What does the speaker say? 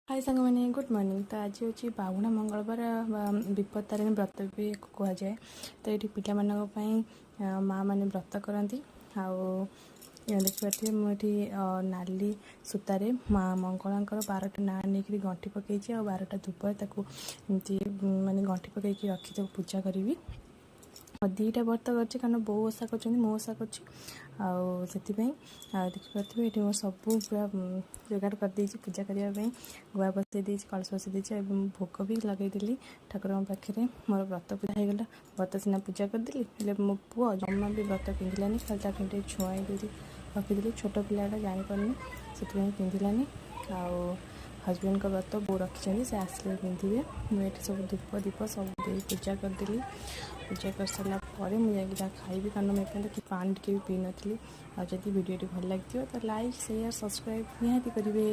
High ସାଙ୍ଗମାନେ, good morning. ତ ଆଜି ହେଉଛି ବାହୁଣା ମଙ୍ଗଳବାର ବା ବିପତ୍ତାରିଣୀ ବ୍ରତ ବି କୁହାଯାଏ। ତ ଏଇଠି ପିଲାମାନଙ୍କ ପାଇଁ ମା ମାନେ ବ୍ରତ କରନ୍ତି। ଆଉ ଦେଖିପାରୁଥିବେ, ମୁଁ ଏଠି ନାଲି ସୂତାରେ ମା ମଙ୍ଗଳାଙ୍କର 12ଟା ନାଁ ନେଇକରି ଗଣ୍ଠି ପକାଇଛି ଆଉ 12ଟା ଧୂପରେ ତାକୁ ଏମିତି ମାନେ ଗଣ୍ଠି ପକାଇକି ରଖି ତାକୁ ପୂଜା କରିବି। ଆଉ 2ଟା ବ୍ରତ କରିଛି, କାରଣ ବୋଉ ଓଷା କରୁଛନ୍ତି, ମୁଁ ଓଷା କରୁଛି, ଆଉ ସେଥିପାଇଁ। ଆଉ ଦେଖିପାରୁଥିବେ, ଏଠି ମୁଁ ସବୁ ପୁରା ଯୋଗାଡ଼ କରିଦେଇଛି ପୂଜା କରିବା ପାଇଁ। ଗୁଆ ବସେଇ ଦେଇଛି, କଳସ ବସେଇ ଦେଇଛି ଏବଂ ଭୋଗ ବି ଲଗେଇଦେଲି ଠାକୁରଙ୍କ ପାଖରେ। ମୋର ବ୍ରତ ପୂଜା ହେଇଗଲା। ବ୍ରତ ସିନା ପୂଜା କରିଦେଲି, ହେଲେ ମୋ ପୁଅ ଜମା ବି ବ୍ରତ ପିନ୍ଧିଲାନି। ଖାଲି ତାକୁ ଟିକେ ଛୁଆଁଇ ଦେଇକି ରଖିଦେଲି। ଛୋଟ ପିଲାଟା, ଜାଣିପାରୁନି, ସେଥିପାଇଁ ପିନ୍ଧିଲାନି। ଆଉ ହଜବେଣ୍ଡଙ୍କ ବ୍ରତ ବୋଉ ରଖିଛନ୍ତି, ସେ ଆସିଲେ ପିନ୍ଧିବେ। ମୁଁ ଏଠି ସବୁ ଧୂପ ଦୀପ ସବୁ ଦେଇ ପୂଜା କରିଦେଲି। ପୂଜା କରିସାରିଲା ପରେ ମୁଁ ଯାଇକି ଯାହା ଖାଇବି, କାରଣ ମୁଁ ଏପର୍ଯ୍ୟନ୍ତ କି ପାଣି ଟିକେ ବି ପିଇନଥିଲି। ଆଉ ଯଦି ଭିଡ଼ିଓଟି ଭଲ ଲାଗିଥିବ, ତ ଲାଇକ୍, ସେୟାର, ସବସ୍କ୍ରାଇବ୍ ନିହାତି କରିବେ।